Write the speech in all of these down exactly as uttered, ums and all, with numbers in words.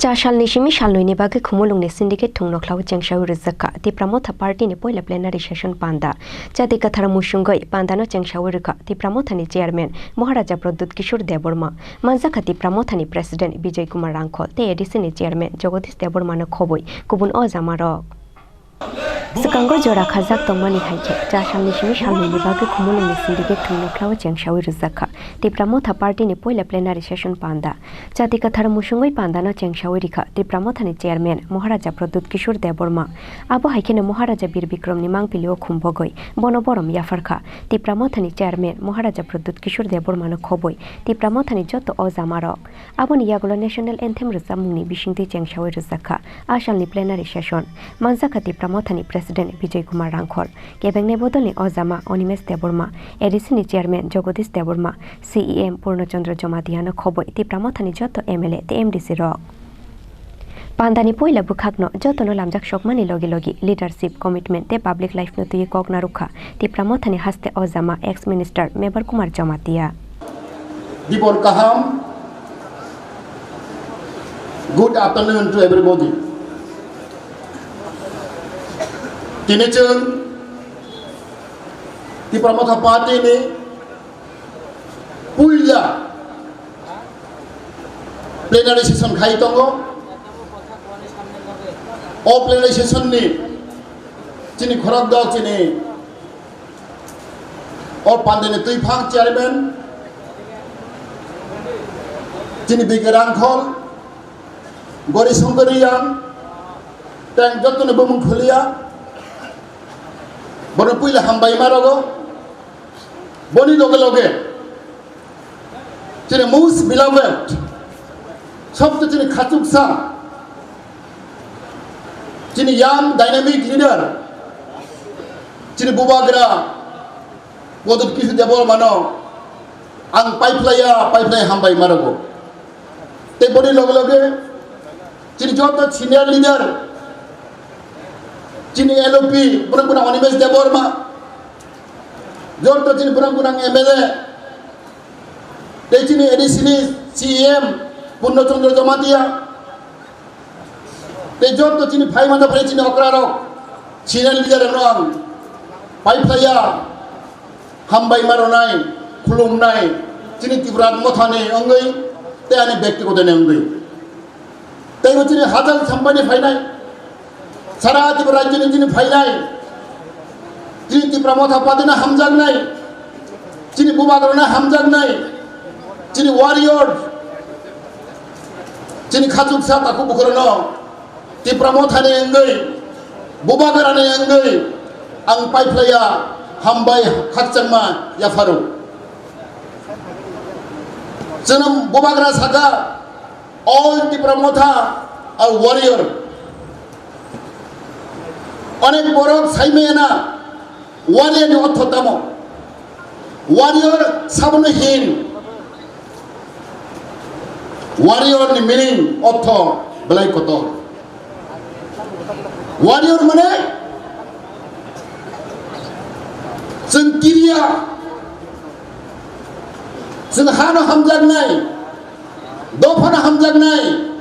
Cha salni simi salnwini bagwi Khumulwngni syndicate thwngnokhla-o chengsawi rwjakha Tipra Motha Party ni poila plenary session panda. Chati kwthar musungwi pandano chengsawi rwkha Tipra Mothani chairman Maharaja Pradyut Kishore Debbarma, manjakha Tipra Mothani president Bijoy Kumar Rangkhol tei A D C ni chairman Jagadish Debbarmano khobwi kubun o jamarok. Swkango jora khajak tongmani hai khe, cha salni simi salnwini bagwi Khumulwngni syndicate thwngnokhla-o chengsawi rwjakha Tipra Motha Party ni poila plenary session panda. Chati kwthar musungwi pandano chengsawi rikha Tipra Mothani chairman Maharaja Pradyut Kishore Debbarma. Abo hai kheno Maharaja Bir Bikramni mangpili-o khumbogwi bono borom yapharkha. Tipra Mothani chairman Maharaja Pradyut Kishore Debbarmano khobwi Tipra Mothani joto o jamarok. Aboni yagulo National Anthem rwchapmungni bisingtwi chengsawi rwjakha a salni plenary session. Manjakha Tipra Mothani President Bijoy Kumar Rangkhol, kebengnai bodolni o jama Animesh Debbarma, A D C ni Chairman Jagadish Debbarma, C E M Purno Chandra Jamatiano khobwi Tipra Mothani joto M L A tei M D C rok. Pandani poila bwkhakno jotono lamjak sokmani logi logi leadership, commitment tei public life-no twiwi kok narwkha Tipra Mothani haste o jama ex-minister Mebar Kumar Jamatia. Dibor kaham. Good afternoon to everybody. Tini chwng Tipra Motha Party ni puila plenary session khai tongo. O plenary session ni chini khorok dok chini O pandani twiphang chairman, chini Bike Rangkhol, Gori Songkor Riyang, tei ang jotono bumung khuliya, bono puila hambai ma rogo, boni loge loge, chini most beloved, sobto chini khachuksa, chini young dynamic leader, chini bubagra, Pradyut Kishore Debbarmano ang paiphlaiya, paiphlai hambai ma rogo. Tei boni loge loge chini joto senior leader, chini L O P, borok gwnang Animesh Debbarma, joto chini borok gwnang M L A, tei chini A D C ni C E M Purno Chandra Jamatia, tei joto chini phai mano phai chini okra rok, senior leader rok no ang paiphlaiya, hambai ma rwnai, khulumnai, chini Tipra Mothani wngwi tei ani byaktigoto ni wngwi. Tei bo chini hajal sampani phainai, sara Tripura rajyoni chini phainai, chini Tipra Motha Party no hamjaknai, chini bubagrano hamjaknai, chini warrior, chini khachuksa takhuk bukhurano Tipra Mothani wngwi, bubagrani wngwi ang paiphlaiya hambai khakchangma yapharo. Chwng bubagra saka, All Tipra Motha are warrior. Onek borok saimaya na warrior ni ortho tamo. Warrior sabono hin. Warrior ni meaning ortho belai kotor. Warrior mane chwng kiriya, chwng hano hamjaknai, dophano hamjaknai,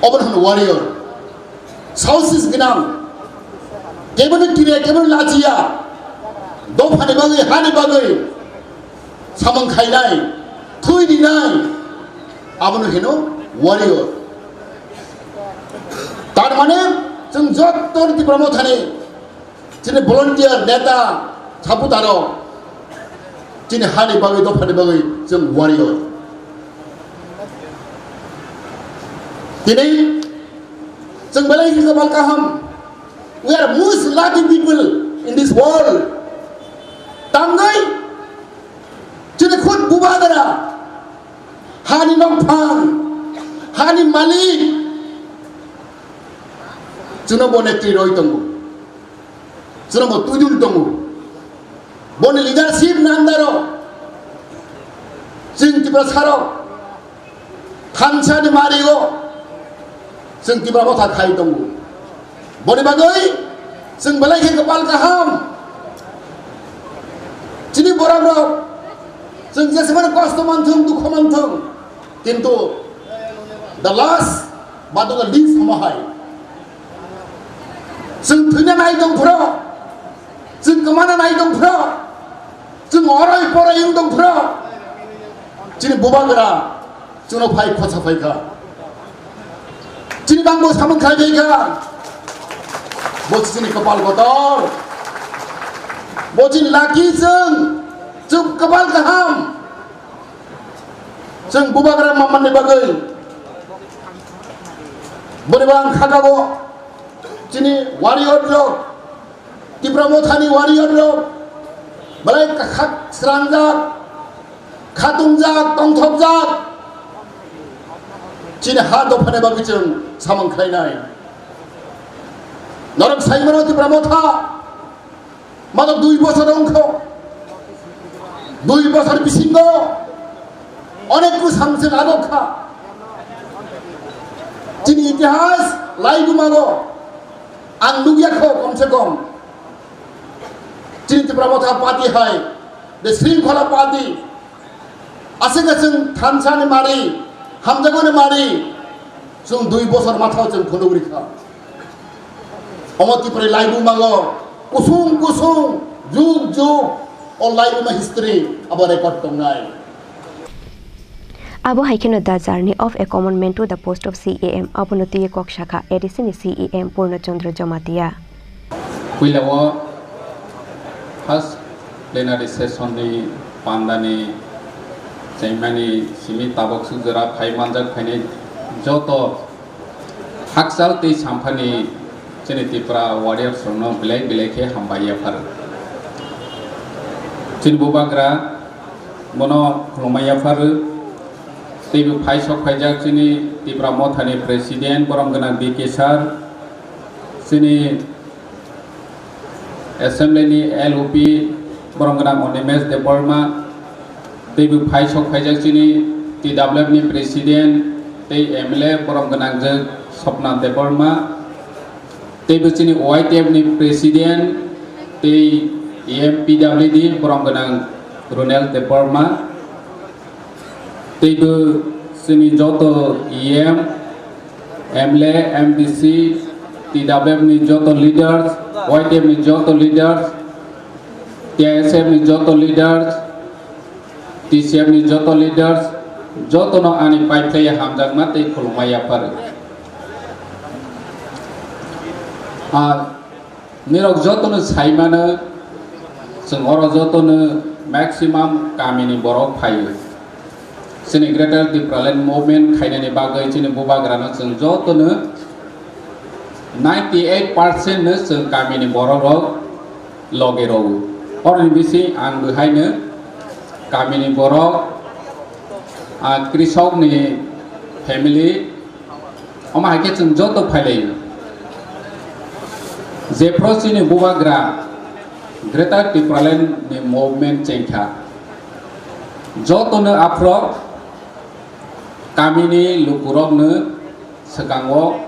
obono hwno warrior. Saosi gwnang, kebono kiriya, kebono lachiya, dophani bagwi, hani bagwi samung khainai, thwi rinai, abono hino warrior. Tar mane, chwng jotto Tipra Mothani chini volunteer, neta, supporter rok chini hani bagwi, dophani bagwi chwng warrior. Tini chwng belai khe kwbang kaham. We are most lucky people in this world. Tangwi chini khud bubagra, hani nokphang, hani malik, chwngno bo netri roi tongo. Chwngno bo twidul tongo. Boni leadership ni under o chwng Tiprasarok thansa ni mari o chwng Tipra Motha khai tongo. Boni bagwi chwng belai khe kwpal kaham. Chini borok rok chwng jesemani kosto manthung, dukhu manthung, kintu The last but not the least omo hai. Chwng thwina nai tong phro, chwng kwmana nai tong phro, chwng oroi poroi wng tong phro, chini bubagra chwngno phai khosa phai kha. Chini bangbo samung khai phai kha. Bo chini kopal kotor. Bo chini lucky chwng. Chwng kopal kaham. Chwng bubagra mamani bagwi. Boni bang khakabo. Chini warrior rok. Tipra Mothani warrior rok belai khak srangjak, khatungjak, tongthokjak. Chini ha dophani bagwi chwng samung khlainai. Norok saimano Tipra Motha, mato dui bosor wngkho. Dui bosor bisingo onek ku samsung agok kha. Chini itihas laigumago ang nukya kho, kom se kom. Chini Tipra Motha party hai, the Shringkhola party, aswk aswk thansa ni mari, hamjago ni mari, chwng dui bosor mathao chwng phunuk rikha. Omo Tipra ni laibumango kusung kusung, jug jug, o laibuma history abo record tongnai. Abo hai kheno The Journey of a Common Man to the Post of C E M, abono twiwi kok sakha A D C ni C E M Purno Chandra Jamatia. Puila o first plenary session ni pandani chaimani simi tabok sujora phai manjak phainai joto hakchal tei samphani chini Tipra warriors rokno belai belai khe hambai yaphar. Chini bubagra bono khulumai yaphar. Teibo phai sok phaijak chini Tipra Mothani president borom gwnang D K sir, chini Assembly ni L O P borom gwnang Animesh Debbarma, teibo phai sok phaijak chini T W F ni president tei M L A borom gwnang je Swapna Debbarma, teibo chini Y T F ni president tei M P W D borom gwnang Ronel Debbarma, teibo chini joto E M, M L A, M D C, T W F ni joto leaders, Y T F ni joto leaders, T I S F ni joto leaders, T C F ni joto leaders, jotono ani paiphlaiya hamjakma tei khulumma yaphar. Ah, Nirok jotono saimano, chwng oro jotono maximum kamini borok phaio. Chini Greater Tipraland Movement khainani bagwi chini bubagrano chwng jotono ninety eight percent no chwng kamini borokrok loge rwo. Oroni bising ang bo haino kamini borok, ah, krisokni family, omo hai khe chwng joto phailaio. Jephru chini bubagra Greater Tipraland ni movement chengkha, jotono aphro kamini lukurokno swkango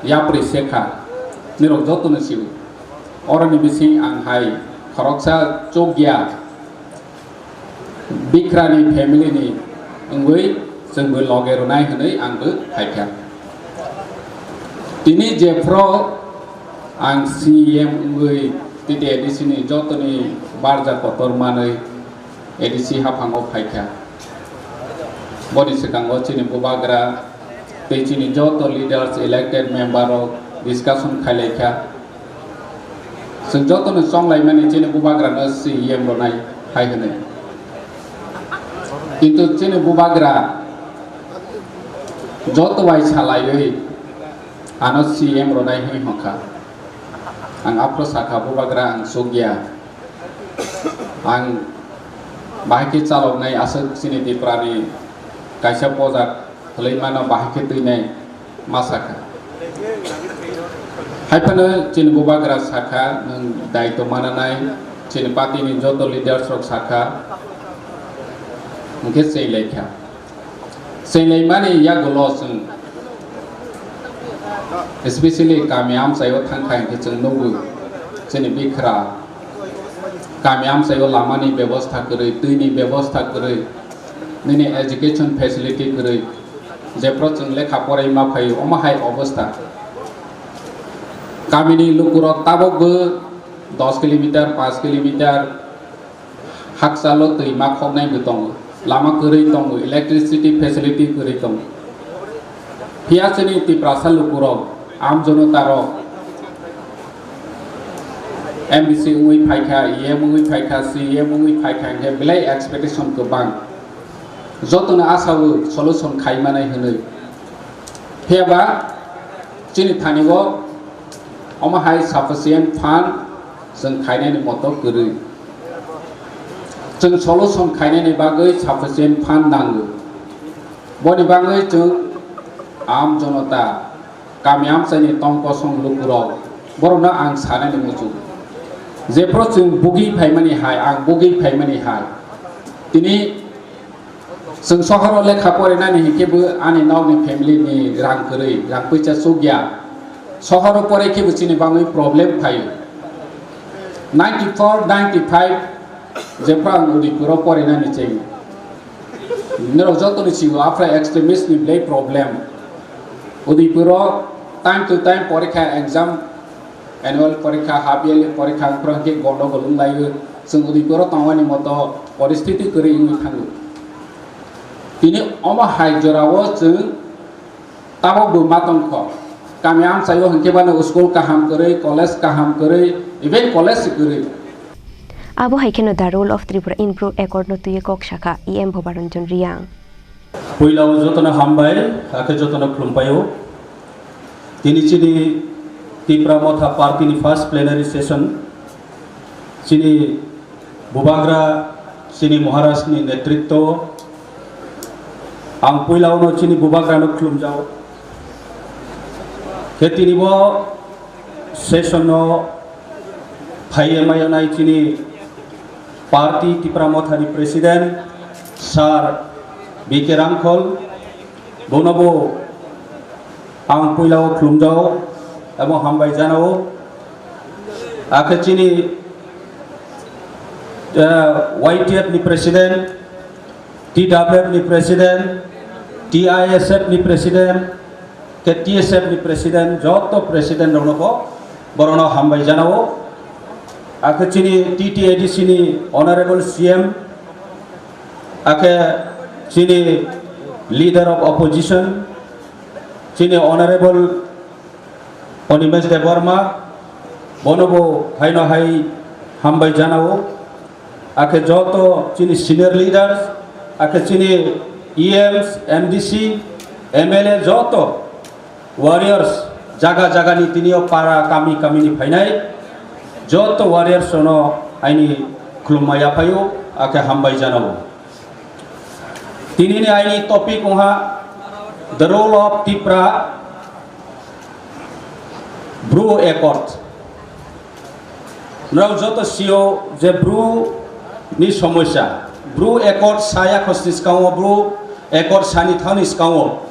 yapri sekha, nirok jotono sio. Oroni bising ang hai khoroksa chukya Bikrani family ni wngwi chwngbo loge rwnai hwnwi angbo phaikha. Tini jephru ang C E M wngwi T T A D C ni jotoni barja kotor manwi A D C haphango phaikha. Boni swkango chini bubagra tei chini joto leaders, elected member rok discussion khailaikha. Chwng jotono chonglaimani chini bubagrano C E M rwnai hai hwnwi. Kintu chini bubagra joto bai salaiwi ano C E M rwnai hwnwi hwnkha. Ang aphro sakha, bubagra ang chukya. Ang bahai khe chaloknai aswk chini Tiprani kaisa pojak khwlwi mano bahai khe twinai ma sakha. Hai phano chini bubagra sakha, nwng daitw mananai, chini party ni joto leaders rok sakha, hwnkhe chenglaikha. Chenglaimani yagulo chwng, especially kami amchaio thangkha hinkhe chwng nugo, chini bikhra kami amchaio lamani bebosta kwrwi, twini bebosta kwrwi, nini education facility kwrwi, Jephru chwng lekha porai ma phaio, omo hai obostha. Kamini lukurok tabukbo dos kilometer, panch kilometer hakchalo twi ma khoknai bo tongo, lama kwrwi tongo, electricity facility kwrwi tongo. Phiya chini Tiprasa lukurok, amjono tarok, M D C wngwi phaikha, E M wngwi phaikha, C E M wngwi phaikha, hinkhe belai expectation kwbang. Jotono asao solution khaimanai hwnwi. Phiyaba chini thani o omo hai sufficient fund chwng khainani moto kwrwi. Chwng solution khainani bagwi sufficient fund nango. Boni bagwi chwng aam jonota, kami amchaini tong kosong lukurok, borokno ang sanani muchungo. Jephru chwng bugwi phaimani hai, ang bugwi phaimani hai. Tini chwng sohoro lekha porinani hinkhe bo ani nokni family ni rang kwrwi, rang puisa chukya. Sohoro porai khe bo chini bagwi problem phaio. Ninety four, ninety five jephru ang Udaipuro porinani cheng. Norok jotoni sigo aphra extremist ni belai problem. Udaipuro time to time porikha exam, annual porikha, half yearly porikha, aphra khe gondogol wnglaio. Chwng Udaipuro tongmani moto poristiti kwrwi wngwi thango. Tini omo hai jorao chwng tabukbo ma tongkho. Kami amchaio hinkhe bano school kaham kwrwi, college kaham kwrwi, even college se kwrwi. Abo hai kheno The Role of Tripura in Bru Accord no twiwi kok sakha E M Bhobaranjan Riyang. Puila o jotono hambai, hakhe jotono khulumpai o. Tini chini Tipra Motha Party ni first plenary session. Chini Bubagra, chini Maharaj ni netritwo, ang puila o no chini Bubagra no khulumjao. Khe tini bo session no phaiye mayanai chini party Tipra Motha ni president Sir B K Rangkhol, bono bo ang puila o khulumjao abo hambai janao. Akhe chini, eh, Y T F ni president, T W F ni president, T I S F ni president, khe T S F ni president, joto president rokno bo borokno hambai janao. Akhe chini T T A D C ni honorable C M, akhe chini leader of opposition, chini honorable Animesh Debbarma, bono bo haino hai hambai janao. Akhe joto chini senior leaders, akhe chini E Ms, M D C, M L A, joto warriors, jaga jaga ni tini o para kami kami ni phainai, joto warriors no aini khulumma yaphaio, akhe hambai janao. Tini ni aini topic wngha The Role of Tipra Bru Accord. Norok joto sio je Bru ni somosya, Bru Accord saya khosni skango, Bru Accord sani thani skango.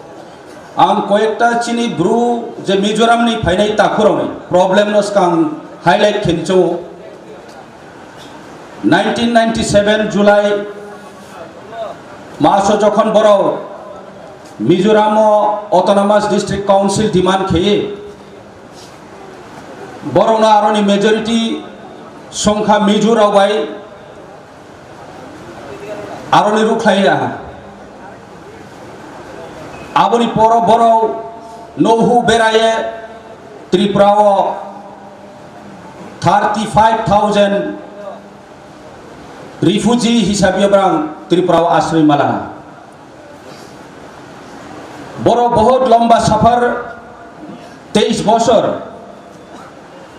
Ang koyekta chini Bru je Mizoram ni phainai takhurokni problem no skang highlight khenchao. Nineteen ninety seven July maso jokhon borok Mizoram o Autonomous District Council demand kheye, borokno aroni majority songkha Mizo rok bai aroni rukhlai ya. Aboni poro borok nouhu beraye Tripura o thirty five thousand refugee hisabe borang Tripura o asroi mala. Borok bahut lomba safar, teis bosor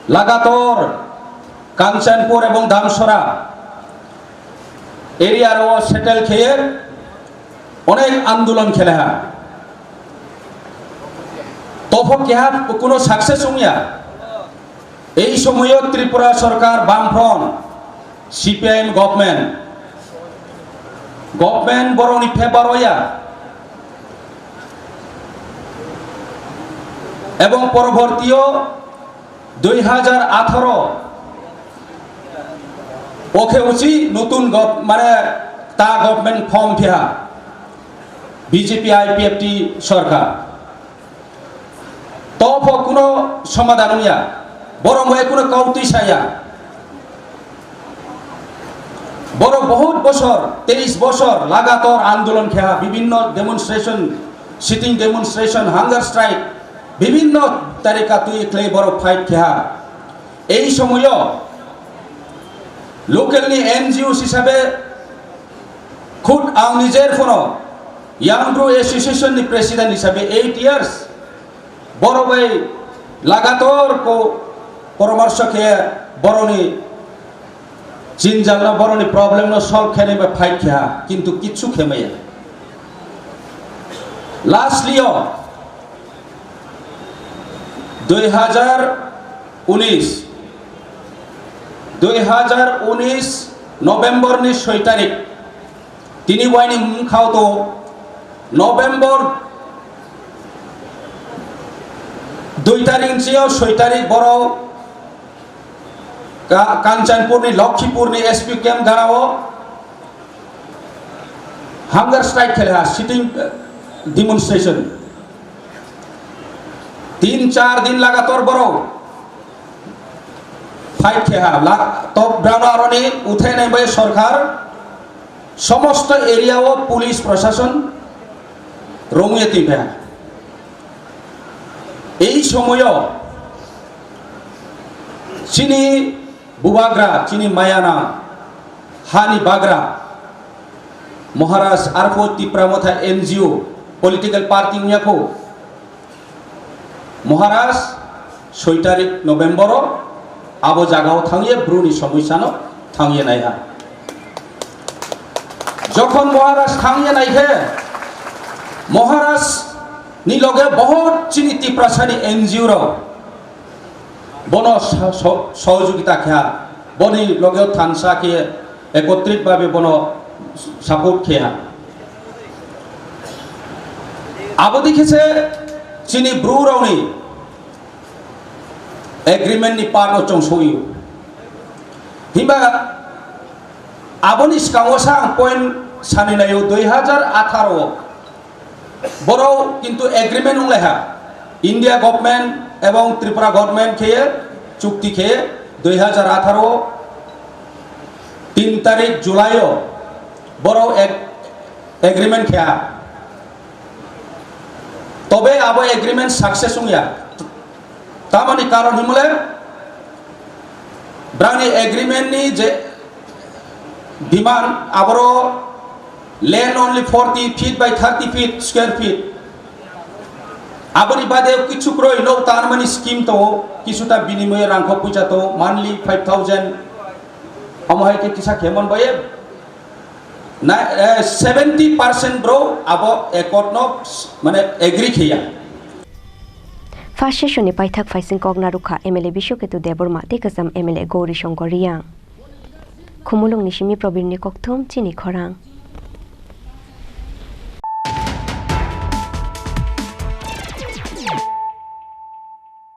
lagator Kanchanpur ebong Damsora area ro settle kheye onek andolon kheleha. Topho keha kuno success wngya. Ei somoyo Tripura sorkar Bamfront, C P I M government, government borokni favour o ya. Ebong porobortiyo dui hajar atharo o khe uchi nutun gov-, mane ta government form phiha. B J P I P F T sorkar. Topho kuno somadhan wngya, borok bai kuno kautwi saya. Borok bahut bosor, teis bosor lagator andolon kheha, bibhinno demonstration, sitting demonstration, hunger strike, bibhinno tarika twi khlai borok fight kheha. Ei somoyo local ni N G Os hisabe khud ang nijer phono Young Bru Association ni president hisabe eight years borok bai lagator ko poramorsho khe boroni jinjalno, boroni problemno solve khenai bai fight kheha, kintu kichu khemaya. Lastly o dui hajar unis, dui hajar unis November ni soi tarik, tini waini mungkhao to November dui tarik ni soi tarik borok Ka-, Kanchanpur ni, Lokhipur ni S P camp garao hunger strike khe ha, sitting, eh, demonstration. Tin char din lagator borok fight khe ha. La-, top down aroni uthai nai bai sorkar somosto area o police proshashon romwi twi pha. Ei somoyo chini bubagra, chini mayana, hani bagra, Maharaj arpho Tipra Motha N G O, political party wngya kho. Maharaj soi tarik November o abo jagao thangye bruni somoisano thangye naiha. Jokhon Maharaj thangye naikhe, Maharaj ni loge bahut chini Tiprasani N G O rok bono so-, so-, sohojogita kha, boni loge thansa khe ekotrit bhabe bono support kha. Abo dikhe se chini Bru rokni agreement ni part no chong soyo. Himba aboni swkango sa ang point sani naio, dui hajar atharo o borok kintu agreement wng lai ha, India government ebong Tripura government khe chukti khe dui hajar atharo tin tarik July o borok ag-, agreement khe ha. Tobe abo agreement success wngya. Tamoni karon himole brani agreement ni je demand aboro land only forty feet by thirty feet square feet. Aboni bade kichu kroi no tanmani scheme to, kisuta binimoye rangkho puisa to, monthly five thousand, omo hai khe kisa khemon baye. Na, eh, seventy percent bro abo accord no, mane, agree khiya. First session ni paithak phaising kok narukha M L A Biswaketu Debbarma tei kwcham M L A Gauri Shankar Reang. Khumulwng ni simi Probir ni kokthum chini khorang.